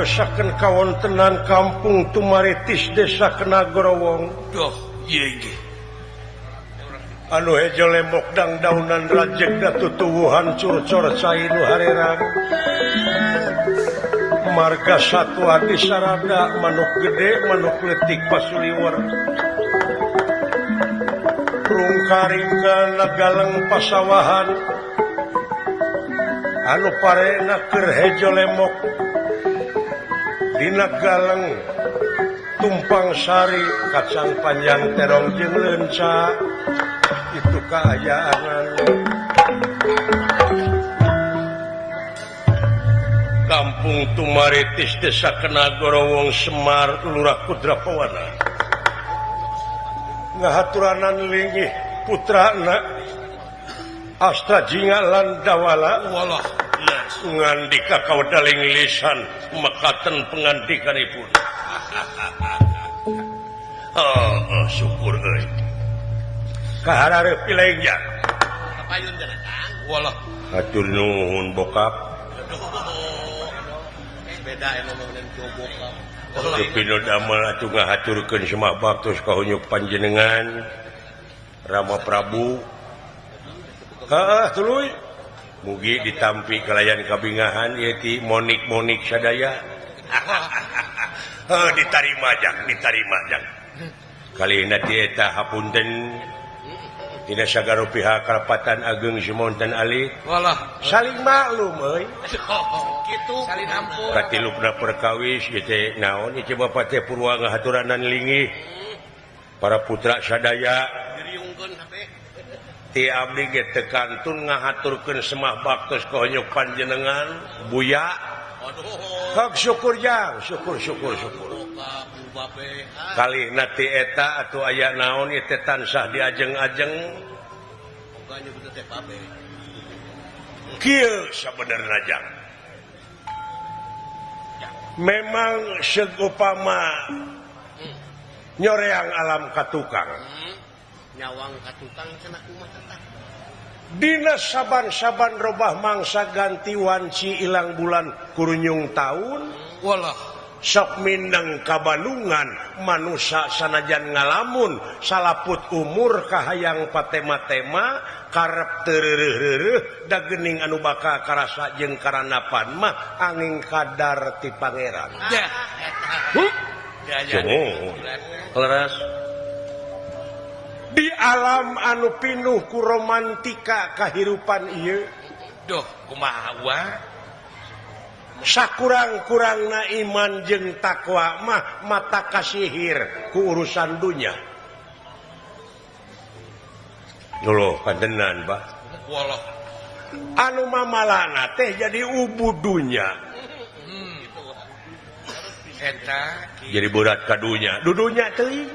Nyariosakeun kawontenan Kampung Tumaritis, Desa Kenagorowong. Duh, ieu ge. Anu hejo lemok dangdaunan, rajeg tutuwuhan curcor cai nu harerang, marga satwa di sarada, manuk gede, manuk letik pasuliwer, rungkaring galeng pasawahan anu parena keur hejo lemok dina galeng, tumpang sari kacang panjang, terong jeung leunca. Itu kaayaan Kampung Tumaritis, Desa Kenagorowong, Semar Lurah Kudra Pawana ngahaturanan linggih putrana Asta Jinga lan Dawala. Walah. Ngandika kawedal ing lisan mekaten pengandikanipun. Oh, syukur euy, kaharareup pileng ja. Kapayun cenah, Kang. Walah. Hatur nuhun, bokap. Beda emang ngomongin bokap. Pino damel atuh ngahaturkeun semah baktos ka hunyuk panjenengan Rama Prabu. Heeh, tuluy mugi ditampi kalayan kabingahan ieu ti monik-monik sadaya. Heuh, ditarima jang, ditarima jang. Kali ti eta hapunten tina sagara pihak Karapatan Ageng Simonten Ali. Walah. Saling maklum euy. Kitu. Salin ampun. Katilupna perkawis ieu teh naon ieu bapak teh purwa ngahaturanan linggih para putra sadaya. Diriungkeun kabeh. Ti abdi ge teu kantun ngahaturkeun semah baktos ka honyok panjenengan Buya. Aduh. Hak syukur jang, syukur, syukur, syukur. Bokap, bu babe. Kali ti eta atuh aya naon ieu teh tansah diajeng-ajeng. Moga nyebut teh babe. Kieu sabenerna jang, memang segupama nyoreang alam katukang. Nyawang katukang cenah kumaha tah? Dina saban-saban robah mangsa, ganti wanci, ilang bulan kurunyung tahun, Walah. sok mindeng kabalungan manusia sanajan ngalamun salaput umur kahayang patema-tema, karep teu reureuh-reureuh, da geuning anu bakal karasa jeung karanapan mah angin kadar ti Pangeran. Ya. Huh? Ya, ya. Sumuhun. Leres. Di alam anu pinuh ku romantika kahirupan ieu, Duh, kumaha wa? sakurang-kurangna iman jeung takwa mah mata kasihir ku urusan dunya. Loh, kantenan, Pak. Walah. Anu mamalana teh jadi ubu dunya. Eta Jadi berat ka dunya. Dudunya teuing.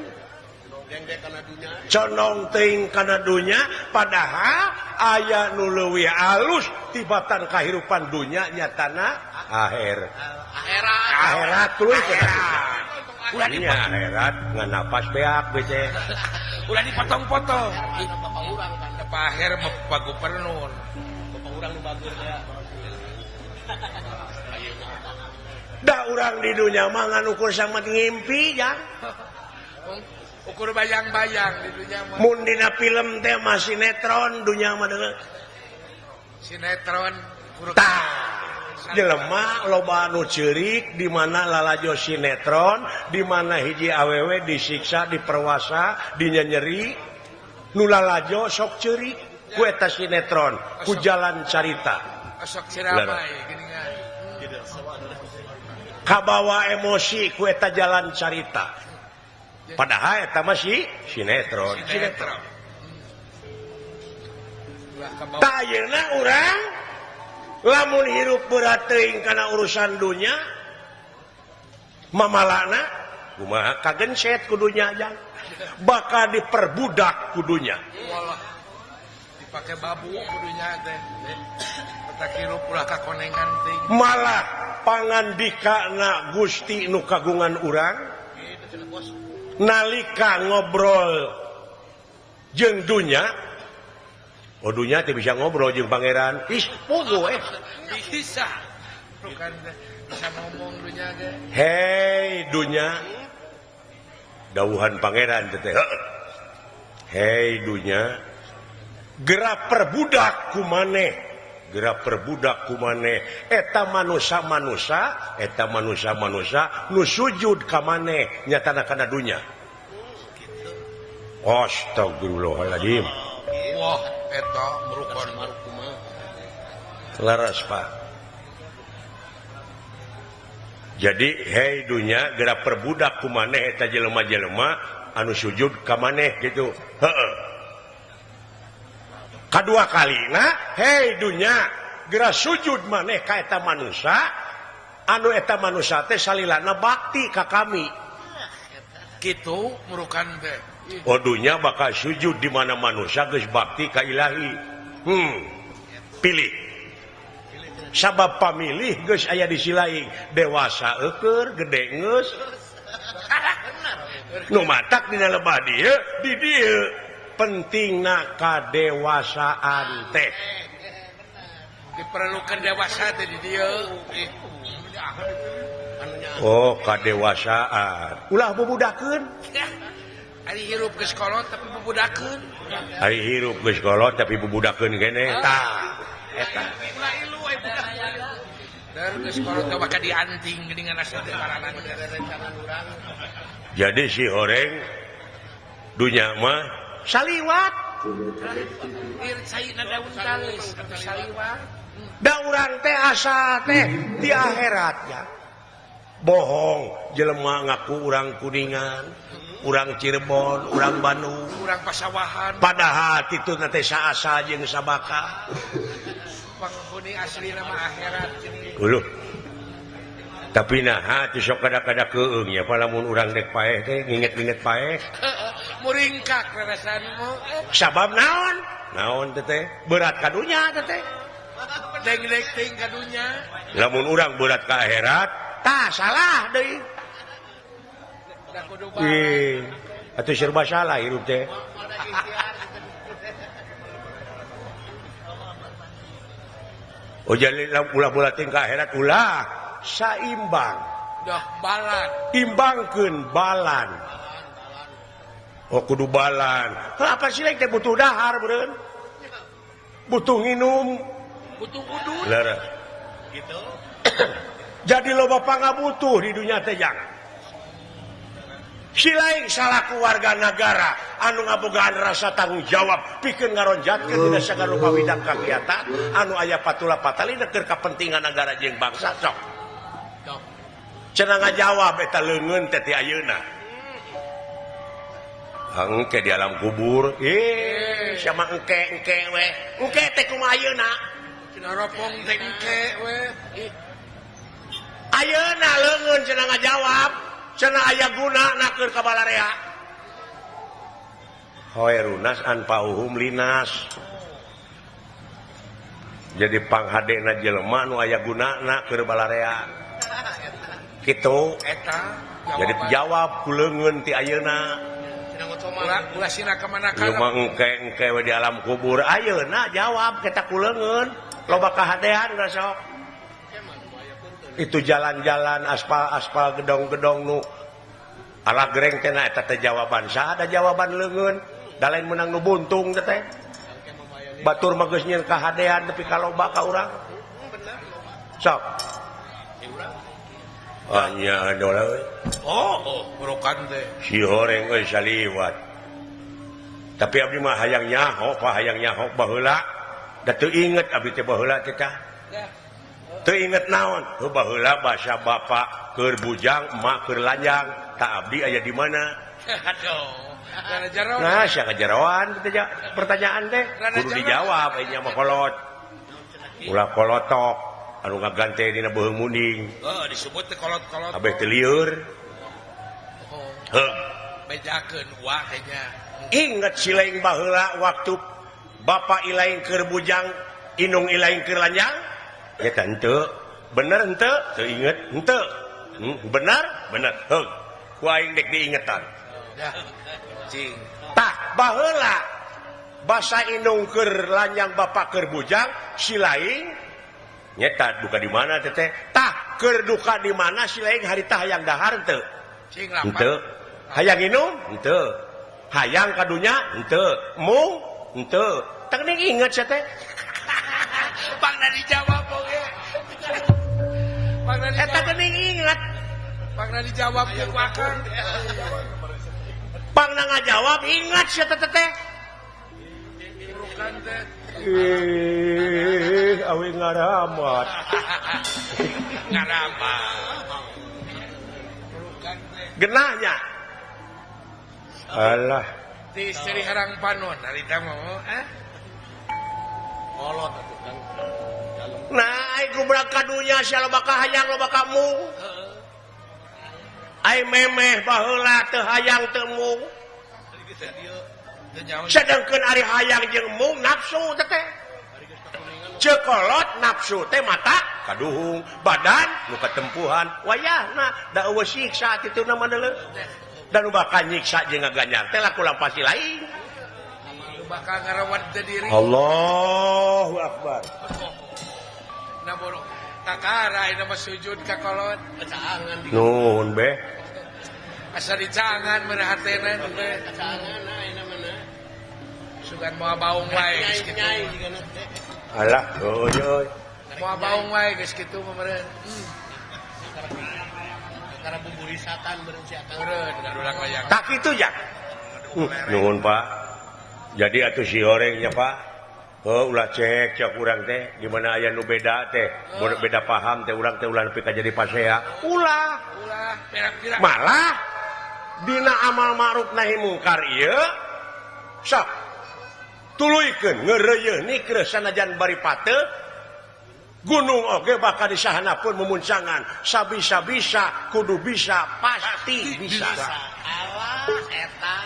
Dengdek kana dunya. Condong teuing kana dunya, padahal aya nu leuwih alus tibatan kahirupan dunya, nyatana akhir. Akhirat. Akhirat tuluy. Ulah. Nya akhirat ngan napas beak bece. Ulah dipotong-potong. Bapak urang kan. Pak Aher mah Pak Gubernur. Bapak urang nu bagus ya. Da urang di dunya mah ngan ukur samat ngimpi ya. Ukur bayang-bayang di dunia mah. Mun dina film teh mah sinetron dunya mah deungeun. Sinetron ukur. Tah, jelema loba anu ceurik di mana lalajo sinetron di mana hiji awewe disiksa, diperwasa, dinyenyeri, nu lalajo sok ceurik ku eta sinetron, ku jalan carita. Sok ciramai geuningan. Kabawa emosi ku eta jalan carita, padahal eta mah si sinetron. Sinetron. Ulah kabawa. Tah, ayeuna urang lamun hirup berat teuing kana urusan dunya, mamalana kumaha? Kagenset ku dunya jang, bakal diperbudak ku dunya. Walah. Dipake babu kudunya teh. Petak hirup ulah kakonengan teuing. Malah pangandikana Gusti nu kagungan urang nalika ngobrol jeung dunya, oh, dunya teh bisa ngobrol jeung Pangeran. Ih, puguh eh. Bisa. Bukan Bisa ngomong dunya ge. Hei dunya. Dawuhan pangeran teh. Hei dunya. Gerak perbudak ku maneh. Gerak perbudak ku maneh. Eta manusa-manusa, eta manusa-manusa nu sujud ka maneh nyatana kana dunya. Astagfirullahaladzim. Wah, eta merupakan laras Pak. Jadi hei dunya gerak perbudak ku maneh eta jelema-jelema anu sujud ka maneh gitu. Heeh. Kadua kalina hei dunya gerak sujud maneh ka eta manusa anu eta manusa teh salilana bakti ka kami. Kitu murukan teh. Oh dunya bakal sujud di mana manusia geus bakti ka ilahi. Pilih. Sabab pamilih geus aya di silaing dewasa eueur gede geus nu matak dina lebah dieu di dieu pentingna kadewasaan teh diperlukan dewasa teh di dieu. Oh kadewasaan ulah bubudakeun. Ari hirup geus kolot tapi bubudakeun. Ari hirup geus kolot tapi bubudakeun keneh tah eta. Jadi si horeng dunya mah saliwat. Da urang teh asa teh di akhiratnya. Bohong jelema ngaku urang Kuningan, urang Cirebon, urang Bandung, urang Pasawahan. Padahal tituna teh saasa jeung sabaka. Penghuni asli nama akhirat. Uluh. Tapi nah hati sok kada-kada keung ya lamun urang dek paeh teh nginget-nginget paeh. Muringkak rarasanmu. Sabab naon? Naon teh teh? Berat ka dunya teh teh. Deng-deng ting ka dunya. Lamun urang berat ka akhirat, tah salah deui. Ih, atuh serba salah hirup teh. Oh jadi ulah-ulah tingkah akhirat ulah saimbang. Dah balan. Imbangkeun balan. Oh kudu balan. Heuh apa sih teh butuh dahar beureun? Butuh nginum, butuh udud. Leres. Gitu. Jadi loba pangabutuh di dunia teh jangan. Si lain salaku warga negara anu ngabogaan rasa tanggung jawab pikeun ngaronjatkeun dina sagala rupa widang kagiatan anu aya patula patali keur kapentingan negara jeung bangsa sok. Cenah ngajawab eta leungeun teh ti ayeuna. Engke di alam kubur, sama engke-engke we. Engke teh kumaha ayeuna? Cenah ropong teh engke we. Ayeuna leungeun cenah ngajawab. Cenah aya guna naker ka balarea. Khairunas anfa'uhum linas. Jadi panghadena jelema nu aya gunana keur balarea. Kitu eta. Jadi jawab ku leungeun ti ayeuna. Ulah sina ka mana ka. Ieu engke-engke we di alam kubur ayeuna jawab kita ku leungeun. Loba kahadean sok. Itu jalan-jalan aspal-aspal gedong-gedong nu ala gereng teh na eta teh jawaban saha da jawaban leungeun da lain meunang nu buntung teh teh batur mah geus nyieun kahadean tapi kaloba ka urang sok ah nya dola euy oh burukan teh si horeng euy saliwat tapi abdi mah hayang nyaho pa hayang nyaho baheula da teu inget abdi teh baheula teh tah teu inget naon heuh baheula basa bapak keur bujang emak keur lanjang tak abdi aya di mana aduh rada jero nah sia kajeroan teh pertanyaan teh kudu dijawab aya mah kolot ulah kolotok anu ngagante dina beuheung munding heuh disebut teh kolot-kolot abeh teu lieur heuh bejakeun wa teh nya inget si lain baheula waktu bapak ilaing keur bujang indung ilaing keur lanjang ya henteu bener henteu teu inget henteu benar bener heuh ku aing dek diingetan cing tah baheula basa indung keur lanjang bapak keur bujang si lain nyeta duka di mana teh tah Keur duka di mana si lain harita hayang dahar teu? Cing lapar. Henteu. Hayang inum? Henteu. Hayang ka dunya? Henteu. Mung? Henteu. Tah geuning inget sia teh. Pangna dijawab oge. Pangna Eta dijawab. geuning inget. Pangna dijawab ku akang. Pangna ngajawab inget sia teh teh. Bukan teh. Ih, awi ngaramat. Ngaramat. Bukan teh. Genahnya. Alah. Di istri herang panon harita mah eh. Kolot atuh Kang. Nah, ai gubrak ka dunya sia loba kahayang loba kamu. Ai memeh baheula teu hayang teu mung. Sedangkeun ari hayang jeung mung nafsu teh teh. Ceuk kolot nafsu teh mata kaduhung, badan nu katempuhan, wayahna da eueuh siksa tituna mah deuleu. Da nu bakal nyiksa jeung ngaganjar teh laku lampasi lain. Nu bakal ngarawat teh diri. Allahu akbar. Nah bodoh. Kakara ayeuna mah sujud ka kolot. Kecaangan di Nuhun be. Asa dicangan mere hatena teh. kecaangan ayeuna mah na. Sugan moal baung wae geus kitu. Nyai jigana teh. Alah, euy euy. Moal baung wae geus kitu mah meureun. Karena buburisatan meureun si akang. Meureun ngadulang layang. Tak kitu ya. Nuhun Pak. Jadi atuh si horengnya Pak. Oh, ulah cek cek urang teh di mana aya nu beda teh, beda paham teh urang teh ulah nepi ka jadi pasea. Ulah. Ulah pirang-pirang. Malah dina amal ma'ruf nahi mungkar ieu sok tuluykeun ngeureuyeun nikreuh sanajan bari pateuh gunung oge bakal disahanapun mumuncangan sabisa-bisa kudu bisa pasti bisa. Alah eta.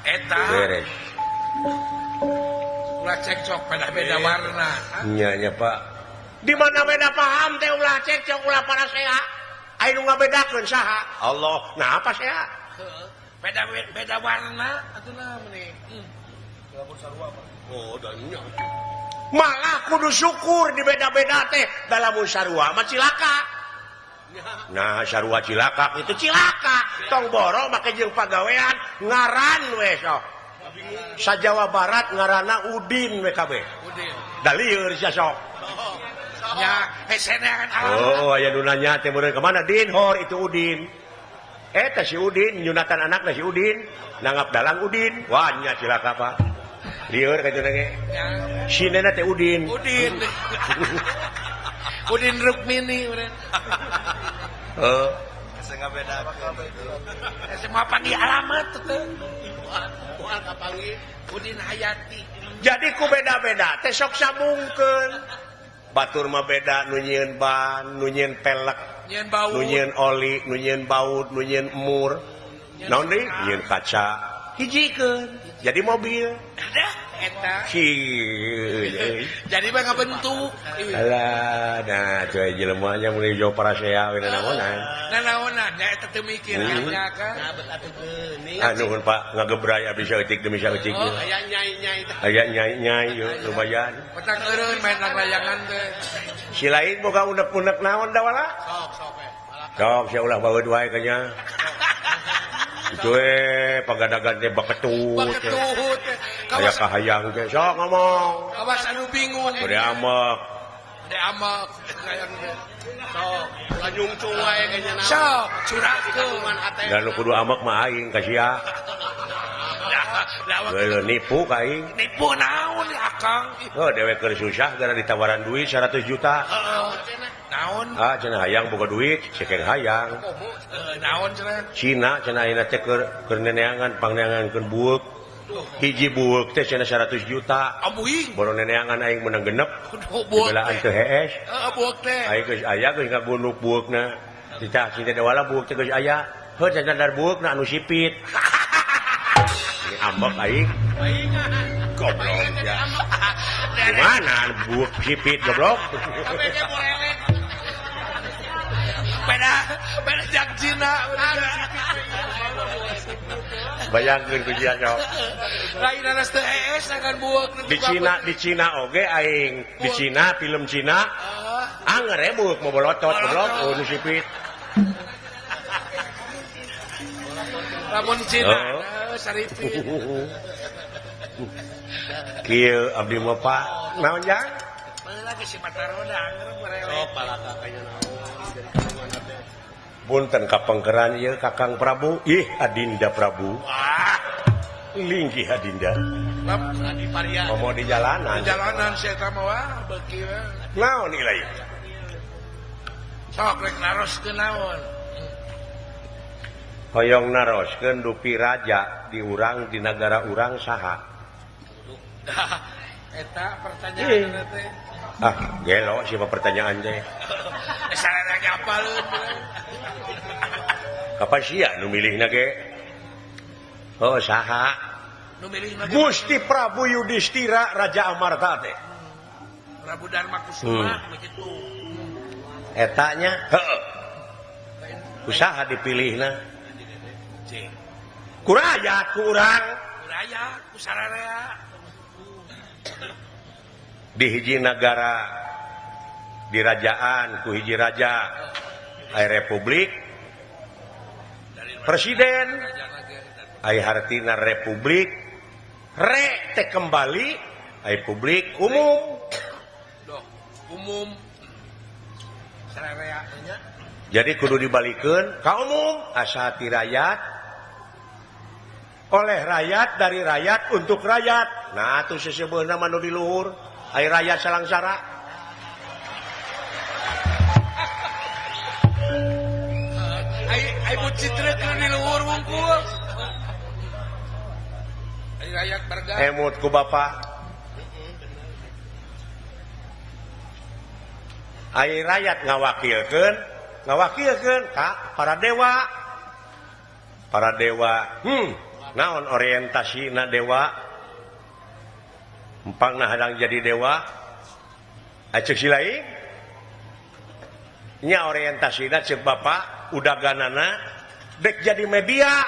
Eta. Beres. Ulah cekcok pada beda warna. Nya nya Pak. Di mana beda paham teh ulah cekcok ulah parasea. Aya nu ngabedakeun saha? Allah. Nah apa sea? Beda beda warna atuh nah meni. Oh, dan nya. Malah kudu syukur di beda-beda teh dalam sarua mah cilaka. Nah sarua cilaka itu cilaka. Tong boro make jeung pagawean ngaran we sok. Sa Jawa Barat ngaranna Udin we kabeh. Udin. Da lieur sia sok. Ya, hesenean alam. Oh, aya nu nanya teh meureun ka mana Din? Hor itu Udin. Eta si Udin nyunatan anakna si Udin, nanggap dalang Udin. Wah nya cilaka Pak. Lieur ka teh ge. Ya. Sinena teh Udin. Udin. Udin Rukmini meureun. Heeh. Asa ngabedakeun. Semua panggil alamat teh. Moal kapanggih. Udin Hayati. Jadi ku beda-beda teh sok sambungkeun. Batur mah beda nu nyieun ban, nu nyieun pelek, Nyieun baut. nu nyieun oli, nu nyieun baut, nu nyieun emur. Naon deui? Nyieun kaca. Hijikeun. Jadi mobil. Dah eta. Kieu. Jadi mah ngabentuk. Alah, nah cuy jelema nya mun jauh parasea we nanaonan. Nanaonan nya eta teu mikir nya kan. Nah, bet atuh geuning. Ah nuhun Pak, ngagebray abdi saeutik demi saeutik. Oh, aya nyai-nyai teh. Aya nyai-nyai yeuh lumayan. Petang eureun main layangan teh. Si lain boga unek-unek naon da wala? Sok sok we. Sok sia ulah baeud wae kanya. Itu pagadagan teh baketut. Baketut. Aya kahayang teh sok ngomong. Kawas anu bingung. Bade amek. Bade amek. Sok, ulah nyungcung wae kanya naon. Sok, curahkeun hate. Da nu kudu amek mah aing ka sia. Geuleuh nipu ka aing. Nipu naon akang? Oh, dewek keur susah gara ditawaran duit 100 juta. Heeh. Naon? Ah, cenah hayang boga duit, cekeng hayang. Naon cenah? Cina cenah ayeuna teh keur neneangan pangneangankeun bueuk. Hiji bueuk teh cenah 100 juta. Ambuing. Boro neneangan aing meunang genep. Dibelaan teu hees. Heeh, bueuk teh. Aing geus aya geus ngagunduk bueukna. Titah cinta dewala bueuk teh geus aya. Heuh cenah dar bueukna anu sipit. Ini ambek aing. Goblok ya. Gimana bueuk sipit goblok? Beda beda jak Cina. Bayangkeun ku sia sok. Lain anas teu hees akan bueuk di Cina oge aing. Di Cina film Cina. Anger rebuk mau bolotot goblok oh nu sipit. Lamun Cina saripit. Kieu abdi mah Pak. Naon jang? Baheula ge si Mataroda anger merelek. Sok palaka kaya naon jadi kagungan teh. Punten kapengkeran ieu Kakang Prabu. Ih Adinda Prabu. Wah, linggih Adinda. Lap di parian. Komo di jalanan. Di jalanan si eta mah wah beuki we. Naon ieu lain? Sok rek naroskeun naon? Hoyong naroskeun dupi raja di urang di nagara urang saha? Eta pertanyaan teh. Ah, gelo siapa pertanyaan teh? Sarana ge apaleun. Kapan sia nu milihna ge? Oh, saha? Nu milihna ge Gusti Prabu Yudhistira Raja Amarta teh. Prabu Darma Kusuma begitu. Eta nya heuh. Usaha dipilihna. Ku rakyat ku urang. Ku rakyat ku sararea. Di hiji nagara dirajaan ku hiji raja aya republik presiden aya hartina republik re teh kembali aya publik umum umum sararea nya. Jadi kudu dibalikeun ka umum asa ti rakyat oleh rakyat dari rakyat untuk rakyat. Nah atuh seseubeuna mah nu di luhur ai rakyat salangsara. Ai bucitreuk di luhur wungkul. Ai rakyat berga. Emut ku bapa. Ai rakyat ngawakilkeun, ngawakilkeun ka para dewa. Para dewa, naon orientasina dewa? Empangna hadang jadi dewa. Aceuk si lain nya orientasina ceuk bapa udaganana dek jadi media,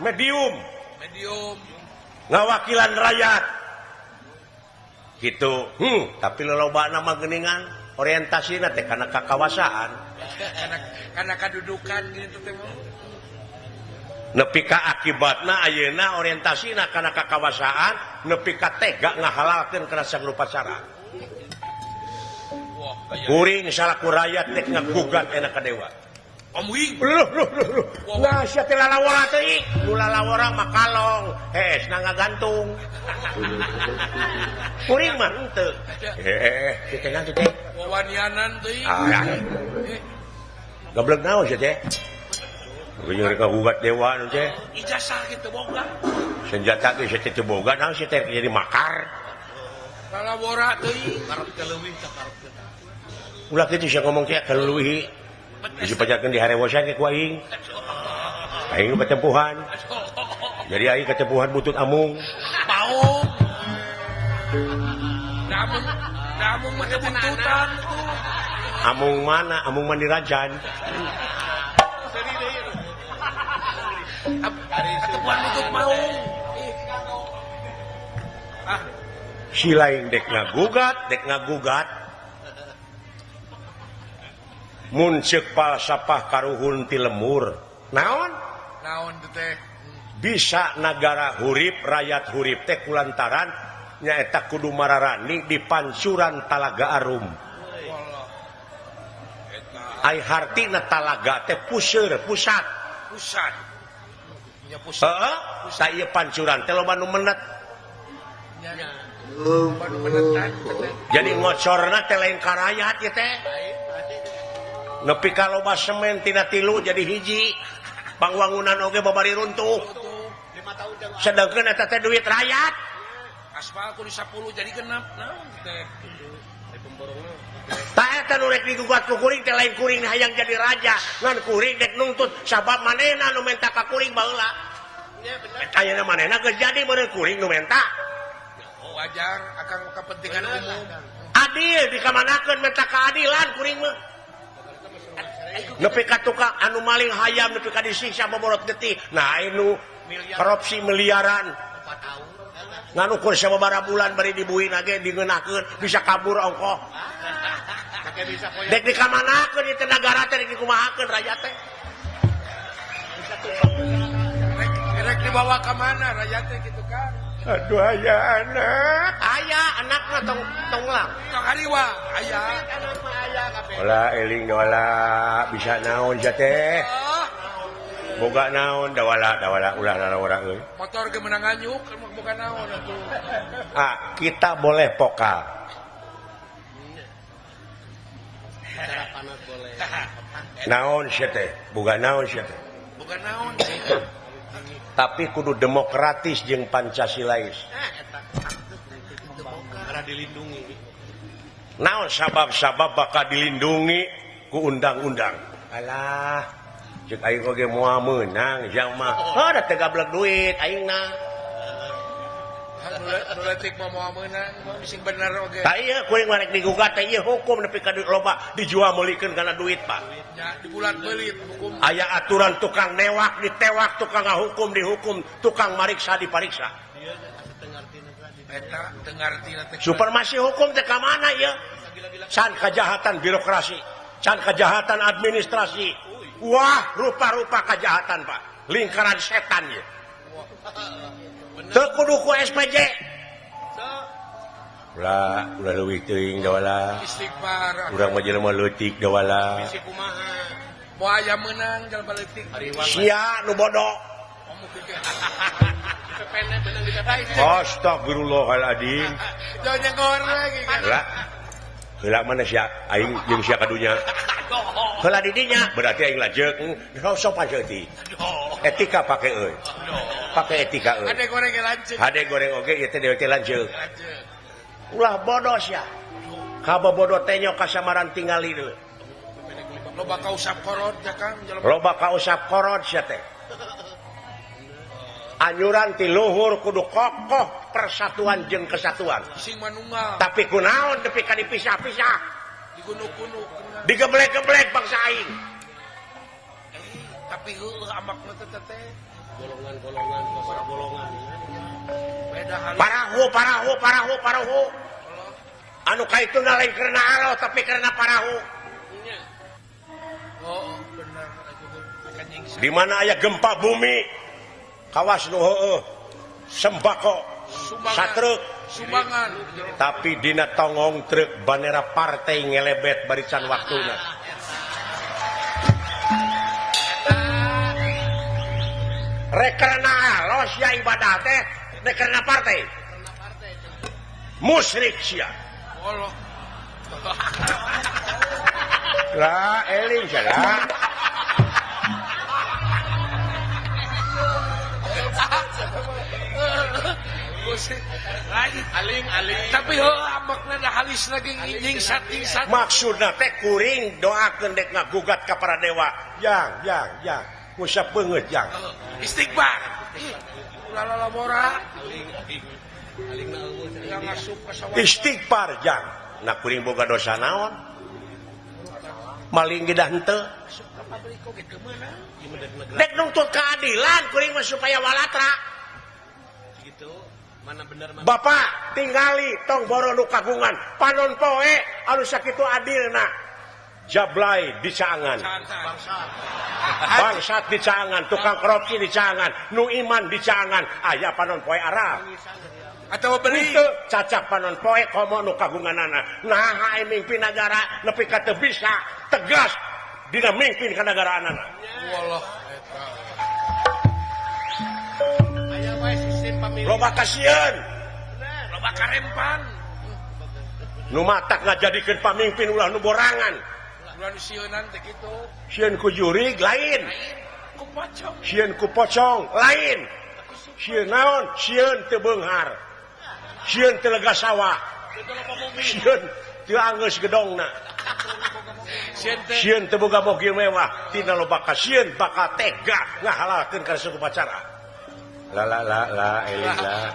medium. Medium ngawakilan rakyat. Gitu. Tapi lolobana mah geuningan orientasina teh kana kakawasaan. Kana kadudukan gitu teh mah. Nepi ka akibatna ayeuna orientasina kana kakawasaan nepi ka tega ngahalalkeun kana sagrupa cara. Kuring salaku rakyat teh ngagugat enak ka dewa. Om Wing. Luh luh luh. Nah sia teh lalawora teh. Nu lalawora mah kalong, hesna ngagantung. Kuring mah henteu. Teh ngan teh. Wawanianan teh. Ah. Gablek naon sia teh? Geuning rek ngagugat dewa nu teh. Ijazah ge teu boga. Senjata ge sia teh teu boga naon sia teh jadi makar. Lalawora teuing. Karep kaleuwih tah karep. Ulah kitu sia ngomong teh kaleuwih. Dipajarkeun di harewosan ge ku aing. Aing nu katempuhan. Jadi aing katempuhan butut amung. Paung. Amung, amung mah buntutan tuh. Amung mana? Amung mandi rajan. Katempuhan butut maung. Ah, si lain dek ngagugat, dek ngagugat. Mun ceuk falsafah karuhun ti lemur. Naon? Naon teh? Bisa nagara hurip, rakyat hurip teh kulantaran nyaeta kudu mararani di pancuran Talaga Arum. Ai hartina talaga teh puseur, pusat. Pusat. Nya pusat. Heeh, ta ieu pancuran teh loba nu menet. Nya. Loba nu menetan teh. Jadi ngocorna teh lain ka rakyat ieu teh. Nepi ka loba semen tina tilu jadi hiji. Pangwangunan oge babari runtuh. Sedangkeun eta teh duit rakyat. Aspal kudu 10 jadi genep naon teh. Ta eta nu rek digugat ku kuring teh lain kuring hayang jadi raja, ngan kuring dek nuntut sabab manehna nu menta ka kuring baheula. Eta ayeuna manehna geus jadi meureun kuring nu menta. Wajar akang kepentingan umum. Adil dikamanakeun menta keadilan kuring mah. Nepi ka tukang anu maling hayam nepi ka disiksa boborot getih. Nah anu korupsi miliaran. Ngan ukur sababaraha bulan bari dibuina ge digeunahkeun bisa kabur ongkoh. Dek dikamanakeun ieu teh nagara teh dek dikumahakeun rakyat teh. Rek dibawa ka mana rakyat teh kitu kan? Aduh aya anak. Aya anakna tong tonglang. Tong hariwa aya. Anak mah aya kabeh. Olah eling dola bisa naon sia teh. Boga naon dawala dawala ulah lalawara euy. Motor ge meunang nganyuk boga naon atuh. Ah, kita boleh pokal. Naon sia teh? Boga naon sia teh? Boga naon. Tapi kudu demokratis jeung Pancasilais. Naon sabab-sabab bakal dilindungi ku undang-undang. Alah, cek aing oge moal meunang jang mah. Heuh da teu gablek duit aingna. Nu leutik mah moal meunang, sing bener oge. Tah ieu kuring mah rek digugat teh ieu hukum nepi ka loba dijual meulikeun kana duit, Pak. Nya dibulat beulit hukum. Aya aturan tukang newak ditewak, tukang ngahukum dihukum, tukang mariksa dipariksa. Eta teu ngartina teh. Supremasi hukum teh ka mana ieu? Can kejahatan birokrasi, can kejahatan administrasi. Wah, rupa-rupa kejahatan, Pak. Lingkaran setan ieu. Teu kudu ku SPJ. Ulah, ulah leuwih teuing dawala. Istighfar. Urang mah jelema leutik dawala. Bisi kumaha? Moal aya meunang jelema leutik. Sia nu bodoh. Astagfirullahaladzim. Jangan nyengor lagi kan. Heula. Heula mana sia aing jeung sia kadunya. Heula di dinya berarti aing lanjeuk. Sopan seutik. Etika pake euy. Pake etika euy. Hade goreng ge lanceuk. Hade goreng oge ieu teh dewe teh lanceuk. Ulah bodoh sia. Kabobodo teh nyo kasamaran tingali deui. Loba kausap korot ya Kang. Loba kausap korot sia teh. Anyuran ti luhur kudu kokoh persatuan jeung kesatuan. Sing manunggal. Tapi kunaon nepi ka dipisah-pisah. Digunuk-gunuk. Digeblek-geblek bangsa aing. Tapi heueuh amakna teh teh. Golongan-golongan, para golongan. Beda hal. Parahu, parahu, parahu, parahu. Anu kaituna lain karena Allah tapi karena parahu. Oh, bener. Di mana aya gempa bumi? Kawas nu heueuh sembako satruk sumbangan tapi dina tongong truk bandera partai ngelebet barisan waktuna. Rek karena Allah sia ibadah teh rek karena partai musyrik sia. Allah lah eling sia lah. Aling-aling tapi heuh amakna da halis lagi nyingsat-nyingsat. Maksudna teh kuring doakeun dek ngagugat ka para dewa. Yang yang yang ngusap beungeut yang. Istighfar. Ulah lalabora. Istighfar jang. Nah kuring boga dosa naon? Maling ge dah henteu. Dek nuntut keadilan kuring mah supaya walatra. Mana bener, mana. Bapak tingali tong boro nu kagungan panon poe anu sakitu adilna jablay dicaangan bangsat dicaangan tukang korupsi dicaangan nu iman dicaangan aya panon poe Arab atau beli cacak panon poe komo nu kagunganana nah ai mingpin nagara nepi ka teu bisa tegas dina mingpin ka nagaraanana. Wallah loba kasieun loba karempan nu matak ngajadikeun pamimpin ulah nu borangan ulah nu sieunan teh kitu sieun ku jurig lain ku pocong sieun ku pocong lain sieun naon sieun teu beunghar sieun teu lega sawah sieun teu anggeus gedongna sieun teu boga mobil mewah tina loba kasieun bakal tega ngahalalkeun kana suku pacara. La la la la eling la.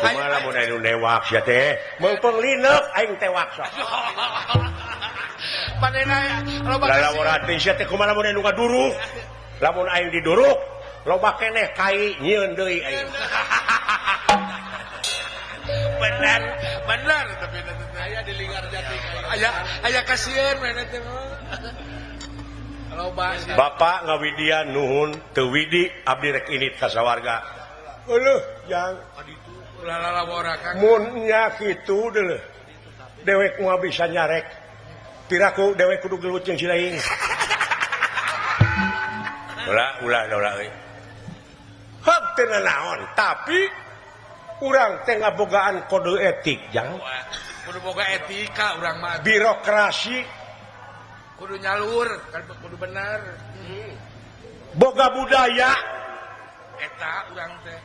Kumaha lamun anu newak sia teh? Meungpeung lineuk aing tewak sok. Manehna loba lalawara teh sia teh kumaha lamun anu ngaduruk? Lamun aing diduruk, loba keneh kai nyieun deui aing. Bener, bener tapi Aya di Linggarjati. Aya aya kasieun mana teh mah. Loba Bapak ngawidian nuhun teu widi abdi rek init ka sawarga. Euleuh jang ulah lalawora Kang. Mun nya kitu deuleuh. Dewek moal bisa nyarek. Piraku dewek kudu gelut jeung si lain. Ulah ulah ulah euy. Heup teu nanaon, tapi urang teh ngabogaan kode etik jang. Kudu boga etika urang mah. Birokrasi kudu nyalur, kan kudu bener. Boga budaya eta urang teh.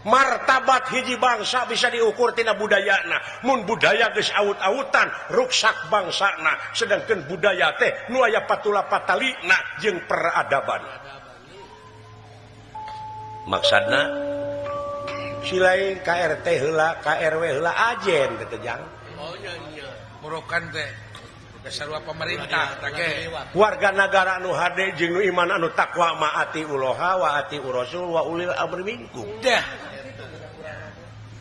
Martabat hiji bangsa bisa diukur tina budayana. Mun budaya geus aut-autan ruksak bangsana, sedangkan budaya teh nu aya patula patalina jeung peradaban. Maksudna si lain KRT heula, KRW heula ajen teh jang. Oh nya nya. Murokan teh sarua pemerintah teh ge. Warga nagara anu hade jeung nu iman anu takwa maati uloha wa ati urasul wa ulil amri minkum. Dah.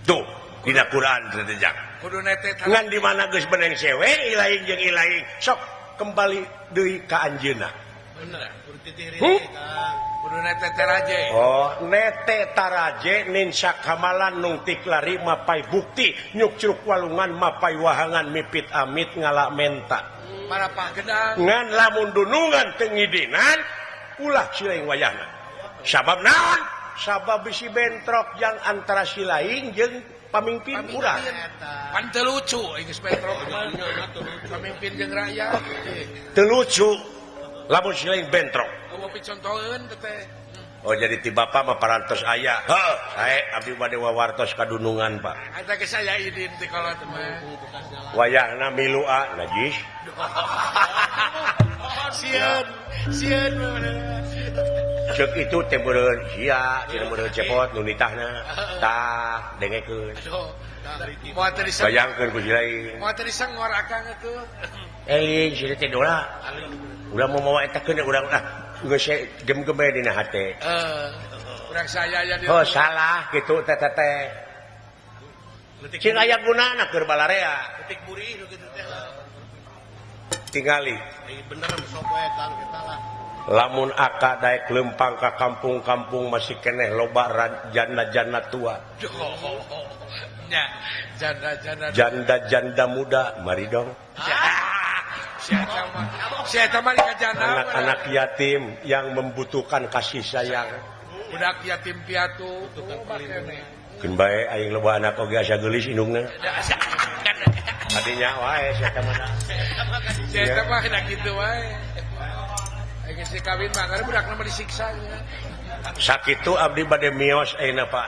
Tuh dina Quran teh jang. Kudu nete ngan di mana geus beneng seweng ilaing jeung ilaing sok kembali deui ka anjeunna. Bener. Kudu titih rintik Kang. Kudu nete taraje. Oh, nete taraje ninsa kamalan nungtik lari mapai bukti nyukcruk walungan mapai wahangan mipit amit ngala menta. Marapah gedang. Ngan lamun dunungan teu ngidinan ulah silaing wayahna. Sabab naon? Sabab bisi bentrok jang antara silaing jeung pamimpin urang. Pan teu lucu geus bentrok mah. Pamimpin jeung rakyat. Teu lucu lamun silaing bentrok. Eueuh picontoeun teh. Oh jadi ti bapak mah parantos aya. Heuh, sae abdi bade wawartos kadunungan Pak. Eta ge saya idin ti kolot mah. Wayahna milu a najis. Sieun, sieun Ceuk itu teh meureun sia, cenah meureun cepot nu nitahna. Tah, dengekeun. Aduh, moal teu diseng. Bayangkeun ku si lain. Moal teu disengor akang atuh. Eling si teh dola. Urang mau mawa eta keun urang ah geus gem-geme dina hate. Urang saya aya di Oh salah kitu teh teh. Cing aya gunana keur balarea. Ketik burih nu kitu teh. Tingali. Bener sok we Kang eta lah. Lamun aka daek lempang ka kampung-kampung masih keneh loba janda-janda tua. Nya, janda-janda janda-janda muda mari dong. Anak-anak yatim yang membutuhkan kasih sayang. Budak yatim piatu. Keun bae aing loba anak oge asa geulis indungna. Tadinya wae sia eta mah. Sia eta mah da kitu wae. Aing geus kawin mah karena budakna mah disiksa nya. Sakitu abdi bade mios ayeuna Pak.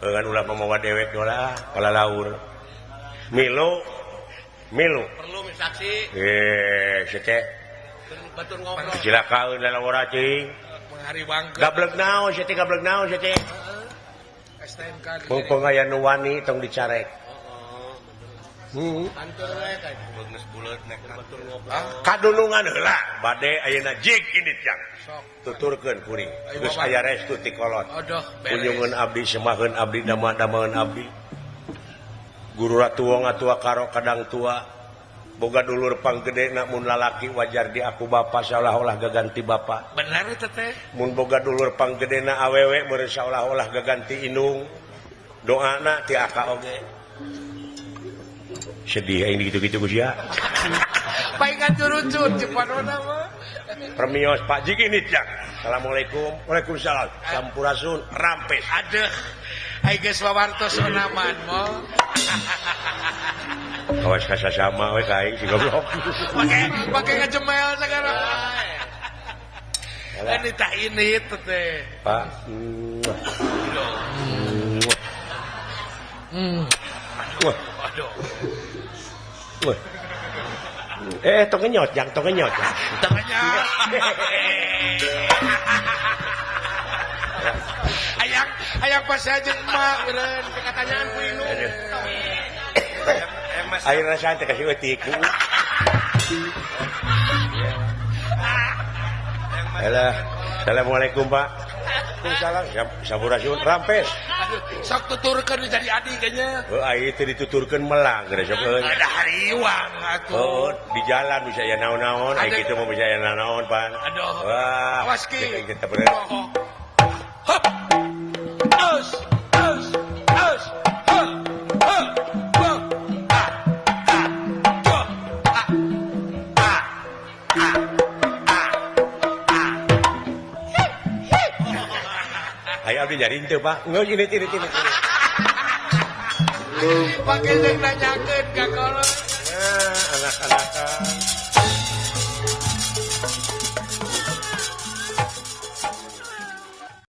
Eueuh ulah mamawa dewek dola palalaur. Milu milu perlu saksi. Si teh batur ngobrol. Kecilakaeun lalawara cing. Penghariwangkeun. Gablek naon sia teh gablek naon sia teh. STMK. Mumpung aya nu wani tong dicarek. Heeh. Kantor we ka geus buleut nek batur ngobrol. Kadunungan heula bade ayeuna jig indit jang. Sok tuturkeun kuring. Geus aya restu ti kolot. Aduh, beres. Kunjungeun abdi semaheun abdi dama-damaeun abdi. Guru ratu wong atua karo kadang tua boga dulur panggedena mun lalaki wajar di aku bapa seolah-olah gaganti bapa. Bener teh teh. Mun boga dulur panggedena awewe meureun seolah-olah gaganti indung. Doana ti aka oge. Sedih aing gitu-gitu ku sia. Paingan curucut cepat mah. Permios Pak Jiki nitjak. Assalamualaikum. Waalaikumsalam. Sampurasun rampes. Aduh. Ai geus wawartos onaman mo. Awas kasasama we ka aing si goblok. Pake ngajemel sagala. Ini tah ini teh. Pak. Wah. Aduh. Wah. Tong ngenyot, jang tong ngenyot. Tong ngenyot. Hayang hayang pas aja emak meureun katanyaan ku Inu. Air rasa teh kasih eutik. Alah, assalamualaikum Pak. Waalaikumsalam. Sampurasun rampes. Aduh, sok tuturkeun jadi adi kayaknya. Heuh, ai teu dituturkeun melang geus sok euy. Ada hariwang atuh. Oh, di jalan bisa aya naon-naon, ai kitu mah bisa aya naon-naon pan. Aduh. Wah, Awas ki. Kita bener. Hop. Aus, aus, aus. Ha, ha, ha. Ah, ah, ah, ah, ah, ah, ah. Ayo abdi nyaring teu, Pak. Ngeus ini ini ini. Pake jeung nanyakeun ka kolot. Nah, anak-anak.